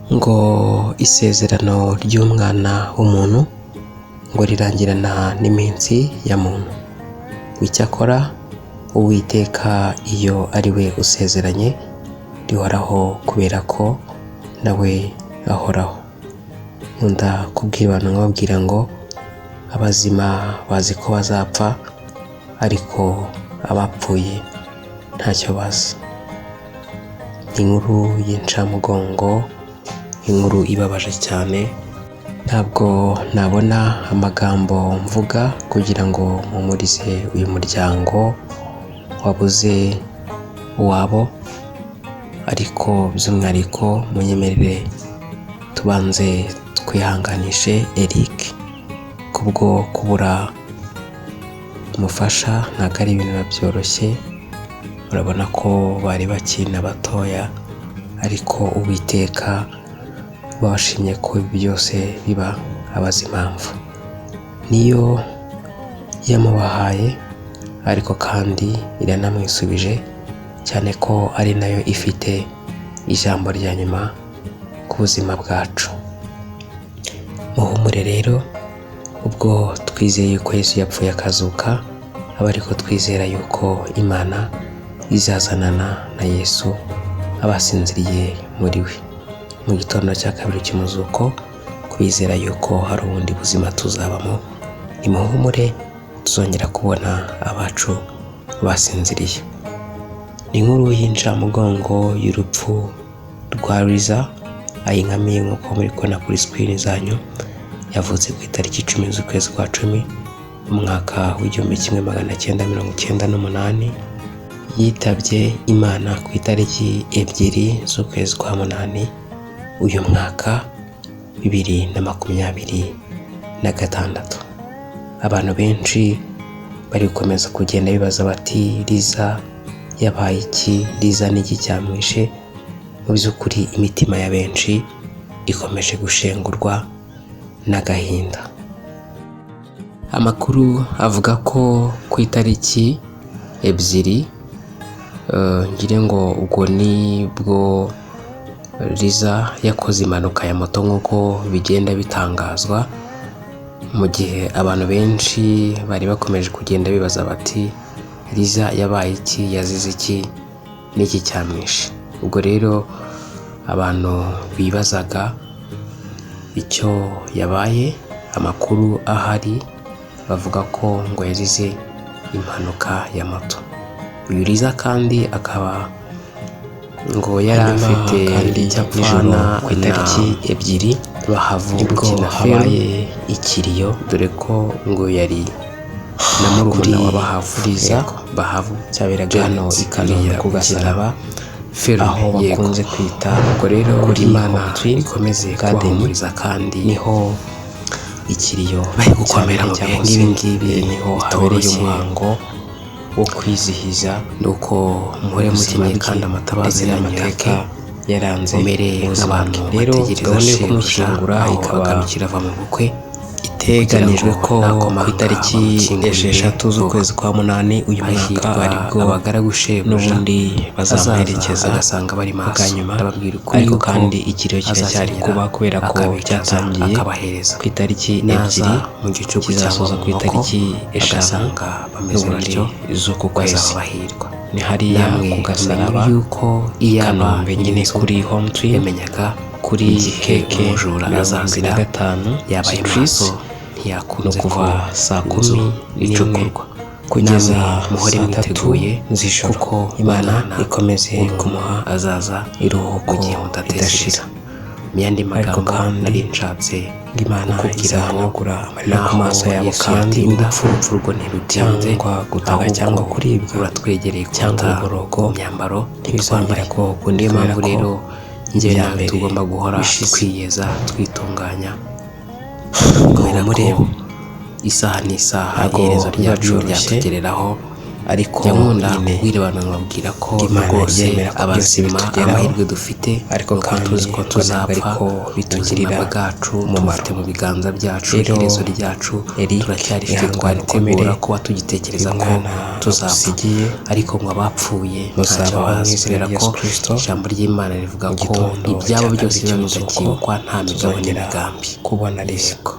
Ngo isezerano ry'umwana w'umuntu ngo rirangirana n'iminsi ya muntu. Icyakora Uwiteka iyo ari we usezeranye rihoraho, kubera ko nawe ahoraho. Nkunda kubwira abantu, nkababwira ngo abazima bazi ko bazapfa, ariko abapfuye ntacyo bazi. Inkuru y'incamugongo, inkuru ibabaje cyane. Ntabwo nabona amagambo mvuga kugira ngo mpumurize uyu muryango wabuze uwabo, ariko by'umwihariko munyemerere tubanze twihanganishe Eric kubwo kubura umufasha. Ntabwo ari ibintu biba byoroshye, urabona ko bari bakiri na batoya, ariko Uwiteka bashimye ko ibi byose biba abazi impamvu niyo yamubahaye, ariko kandi iranamwisubije, cyane ko ari nayo ifite ijambo rya nyuma ku buzima bwacu. Muhumure rero, ubwo twizeye yuko Yesu yapfuye akazuka, aba ariko twizera yuko Imana izazanana na Yesu abasinziriye muri we mu gitondo cya kabiri cy'umuzuko, kubizera yuko hari ubundi buzima tuzabamo. Nimuhumure, tuzongera kubona abacu basinziriye. Ni inkuru y'incamugongo y'urupfu rwa Liza Ayinkamiye. Nk'uko muri kubona kuri screen zanyu, yavutse ku itariki 10 z'ukwezi kwa 10, umwaka w'1998, yitabye Imana ku itariki 2 z'ukwezi kwa munani, uyu mwaka 2026. Abantu benshi bari gukomeza kugenda bibaza bati: "Liza yabaye iki? Liza ni iki cyamwishe?" Mu by'ukuri imitima ya benshi ikomeje gushengurwa n'agahinda. Amakuru avuga ko ku itariki 2, ngire ngo ubwo nibwo Liza yakoze impanuka ya moto, nk'uko bigenda bitangazwa, mu gihe abantu benshi bari bakomeje kugenda bibaza bati: "Liza yabaye iki? Yazize iki? N'iki cyamwishe?" Ubwo rero abantu bibazaga icyo yabaye, amakuru ahari bavuga ko ngo yazize impanuka ya moto. Uyu Liza kandi akaba ngo yari Hanyuma afite kandi icyo nijoro apfana ku itariki na 2 Bahavu nibwo ukina habaye ikiriyo, dore ko ngo yari na murumuna wa Bahavu. Liza. Yego, Bahavu Cyaberaga hano Janet i Kanombe uriya ku ukina Gasaraba, filime, aho yego. bakunze kwita Ubwo rero kuri Imana Home Twin ikomeze Garden, kubahumuriza kandi niho ikiriyo bari gukomera mu bihe cyangwa se nk'ibi ngibi niho habereye bitoroshye. umuhango wo kwizihiza Ni uko muhore ubuzima mukenyeye bwe kandi amatabaza ndetse yanyu n'amateka yake, yaranze mumere ubuzima nk'abantu bwe. Rero bategereza gahunda yo shebuja kumushyingura aho ikaba agarukira ava mu bukwe, iteganijwe kugira ngo ko ku nakomanga itariki bamukingurire 6 z'ukwezi kwa munani uyu mwaka, Hahirwa aribwo abagaragu shebuja n'ubundi azaza bazamuherekeza agasanga bari bwa maso. nyuma. Ndababwira ukuri Ariko yuko kandi ikiriyo kiracyari azakenyera, kuba, kubera ko akabicaza, cyatangiye akabahereza. ku itariki Naza 2, mu gicuku cyangwa kizasoza mu ku nkoko itariki 5 agasanga bameze n'ubundi batyo, z'uku kwezi. bazaba bahirwa. Ni hariya Namwe ku mumenye Gasaraba yuko i iyaba Kanombe nyine nyir'inzu kuri Home Twin, yamenyaga kuri igihe keke umujura mirongo irindwi azazira, na gatanu yabaye Street. maso, Ni ntiyakunze ko ukuva saa inzu 11 icukurwa. kugeza Namwe muhore saa 3 mwiteguye, z'ijoro. kuko Imana Umwana ikomeze w'umuntu kumuha azaza iruhuko mu gihe mudatekereza. ridashira. Mu yandi Ariko magambo, kandi nari nshatse Imana kukubwira ngo izahanagura amarira ku naho maso yabo, Yesu kandi yatinda, urupfu urupfu rwo ntirutinze, cyangwa gutaka ahubwo cyangwa kuribwa ruratwegereye cyangwa kuruta ububorogo imyambaro ntibizongera twambaye. kubaho ukundi, Niyo kubera mpamvu ko rero njyewe ibya nawe mbere tugomba guhora bishize. twiyeza, twitunganya, kubera Muhumure, ko isaha n'isaha ntabwo iherezo biba ryacu byoroshye, ryatugereraho. Ariko Njya nkunda nyine kubwira abantu nkababwira ko Imana rwose yemera ko byose abazima bitugeraho, amahirwe dufite ariko ni uko kandi tuzi ko ngo ntabwo tuzapfa, ariko bitugirira ubuzima bwacu umumaro. tubufite mu biganza byacu, Rero, iherezo ryacu Eric, turacyarifite, ihangane twaritegura ukomere, kuba tugitekereza uyu ko mwana tuzapfa, agusigiye, ariko ngo abapfuye ntacyo muzabaho mu bazi, izina kubera rya ko Yesu Kristo. ijambo ry'Imana rivuga Mu ko gitondo ibyabo cya byose kabiri biba cy'umuzuko bitakibukwa, nta migabo tuzongera n'imigambi. kubona Lisa. Yego.